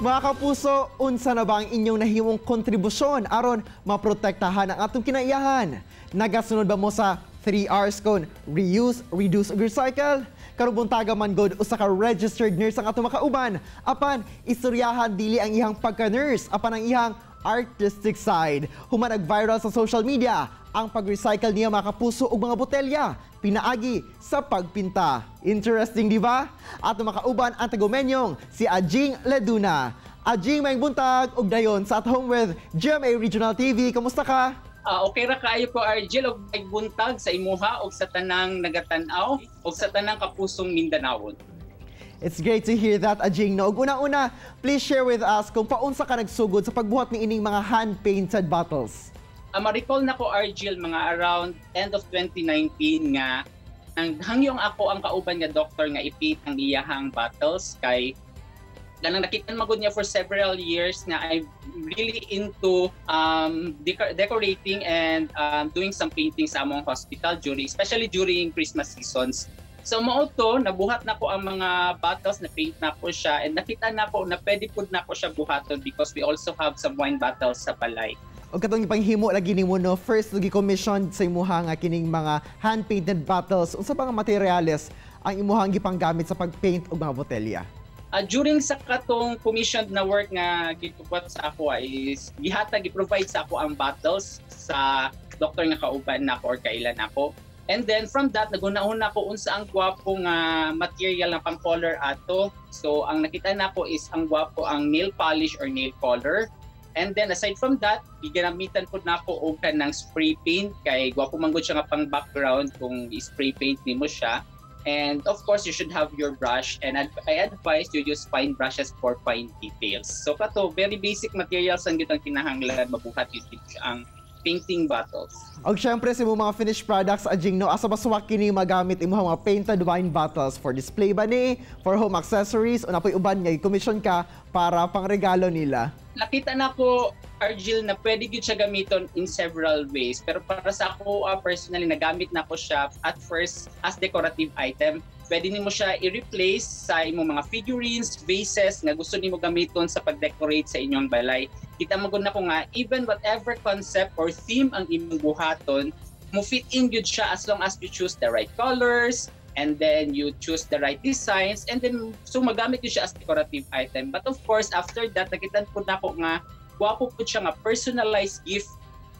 Mga kapuso, unsa na ba ang inyong nahimong kontribusyon aron maprotektahan ang atong kinaiyahan? Nagasunod ba mo sa 3 R's kon reuse, reduce ug recycle? Karong buntaga man gud, usa ka registered nurse ang atong makauban. Apan istoryahan dili ang iyang pagka-nurse, apan ang iyang artistic side. Human nag-viral sa social media ang pag-recycle niya, mga kapuso, og mga botelya pinaagi sa pagpinta. Interesting, di ba? At makauban ang tagumenyong si Ajing Leduna. Ajing, maayong buntag ug dayon sa At Home with GMA Regional TV. Kamusta ka? Okay ra kaayo ko, Argel, og buntag sa imuha og sa tanang nagatan-aw og sa tanang kapusong Mindanawon. It's great to hear that, Ajing. No? Ug una-una, please share with us kung paunsa ka nagsugod sa pagbuhat ni ining mga hand-painted bottles. Ma-recall na ko, Argel, mga around end of 2019 nga ang hangyong ako ang kauban nga doktor nga i-paint ang iyahang bottles kay kanang nakita magud niya for several years nga I'm really into decorating and doing some painting sa among hospital during especially during Christmas seasons. So mao to, nabuhat na ko ang mga bottles, na paint na ko siya and nakita na ko na pwede pud na ko siya buhaton because we also have some wine bottles sa balay. O katong ipanghimo lagi nimo, no, first lagi commission sa imuha nga kining mga hand-painted bottles, unsa pa nga materyales ang imuhang gipanggamit sa pagpaint og mga botelya? During sa katong commissioned na work nga gitubuhat sa ako is gihatag, gi-provide sa ako ang bottles sa doktor nga kauban nako or kailan ako. And then from that, naghuna-huna ko unsa ang gwapo nga material nga pang color ato. So ang nakita nako is ang gwapo ang nail polish or nail color. And then aside from that, giginamitan pud nako og kanang spray paint kay gwapo man gud siya nga pang background kung i-spray paint nimo siya. And of course, you should have your brush and I advise you use fine brushes for fine details. So kato, very basic materials ang gyud ang kinahanglan mabuhat yun ang painting bottles. Og syempre sa imong mga finished products, Ajing, no, asa ba suwak kini magamit imong mga painted wine bottles? For display ba ni, for home accessories, o naa poy uban nga commission ka para pangregalo nila? Nakita na ko, Argil, na pwede gyud siya gamiton in several ways. Pero para sa ako, personally, nagamit na ko siya at first as decorative item. Pwede nimo siya i-replace sa imong mga figurines, vases nga gusto nimo gamiton sa pag-decorate sa inyong balay. Kita mo gud na ko nga even whatever concept or theme ang imong buhaton, mo fit in gyud siya as long as you choose the right colors and then you choose the right designs and then so magamit yun siya as decorative item. But of course, after that, nakita po nako nga gwapo po siya nga personalized gift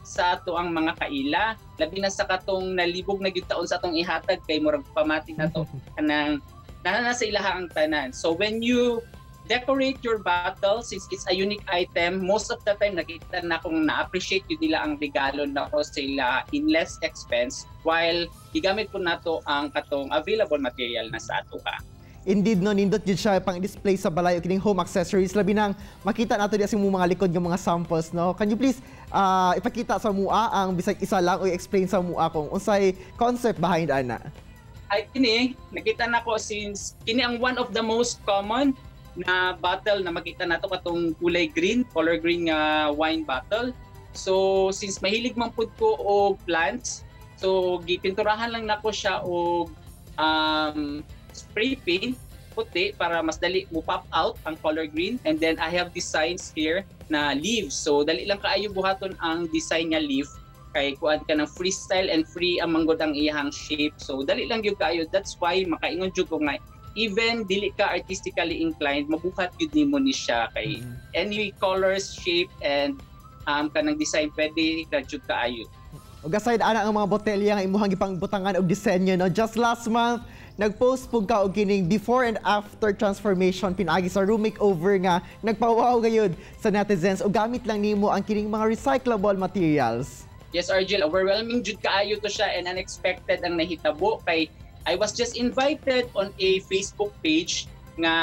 sa ato ang mga kaila, labi na sa katong nalibog na gyud taon sa atong ihatag kay murag pamati na to kanang naa na sa ilaha ang tanan. So when you decorate your bottle, since it's a unique item, most of the time nakita na kung na-appreciate yun nila ang regalo na ko sila in less expense while gigamit po nato ang katong available material na sa ato ka. Indeed, no, nindot jud siya pang display sa balay o kining home accessories, labi nang makita nato diya sa imong mga likod nga mga samples, no. Can you please ipakita sa amoa ang bisag isa lang o i-explain sa amoa kung unsay concept behind ana? Ay, kini nakita na ko since kini ang one of the most common na bottle na makita nato, katong kulay green, color green nga wine bottle. So since mahilig man pud ko og plants, so gipinturahan lang nako siya og spray paint puti para mas dali mo pop out ang color green. And then I have designs here na leaves. So dali lang kaayo buhaton ang design nga leaf kay kuan ka ng freestyle and free ang manggod ang iyang shape. So dali lang gyud kaayo. That's why makaingon jud ko nga even dili ka artistically inclined, mabuhat gyud nimo ni siya kay any colors, shape and kanang design, pwede ra jud kaayo. Ug aside ana ang mga botelya nga imuhang gipangbutangan og disenyo, no. Just last month, nagpost pud ka og kining before and after transformation pinaagi sa room makeover nga nagpa-wow gayud sa netizens ug gamit lang nimo ang kining mga recyclable materials. Yes, Argel, overwhelming jud kaayo to siya and unexpected ang nahitabo kay I was just invited on a Facebook page nga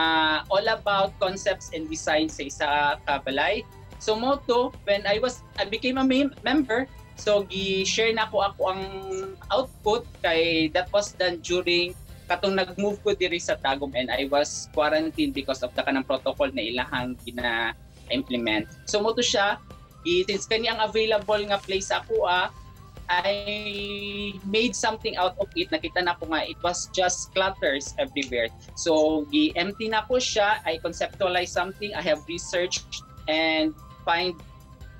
all about concepts and design sa isa ka balay. So mao to, when I became a member, so gi-share na ko ako ang output kay that was done during katong nag-move ko diri sa Tagum and I was quarantined because of the kanang protocol na ilahang gina-implement. So mao to siya, since kani ang available nga place sa ako, I made something out of it. Nakita nako nga it was just clutters everywhere. So gi-empty nako siya. I conceptualize something. I have researched and find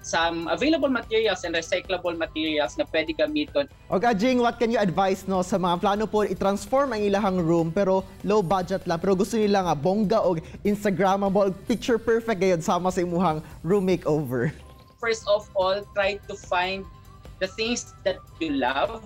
some available materials and recyclable materials na pwede gamiton. Og Ajing, what can you advise, no, sa mga plano po i-transform ang ilahang room pero low budget lang, pero gusto nila nga bongga og instagrammable og picture perfect gayud sama sa imuhang room makeover? First of all, try to find the things that you love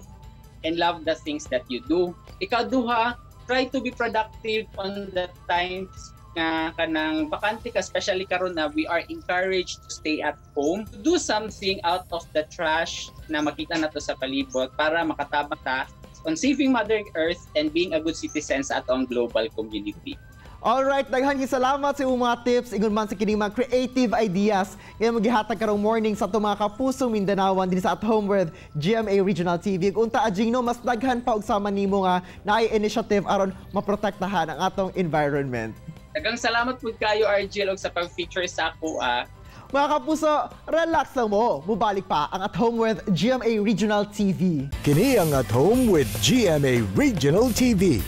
and love the things that you do. Ikaduha, try to be productive on the times nga kanang bakante ka, especially karon na we are encouraged to stay at home. Do something out of the trash na makita nato sa palibot para makatabang ta on saving Mother Earth and being a good citizen sa atong global community. Alright, daghan kay salamat sa imong mga tips ingon man sa kining mga creative ideas nga magihatag karong morning sa atong mga kapusong Mindanaoan dinhi sa At Home with GMA Regional TV. Ug unta, Ajing, no, mas daghan pa og sama nimo nga naay initiative aron maprotektahan ang atong environment. Daghang salamat pud kayo, Argel, og sa pag-feature sa ako ah. Mga kapuso, relax lang mo. Mubalik pa ang At Home with GMA Regional TV. Kini ang At Home with GMA Regional TV.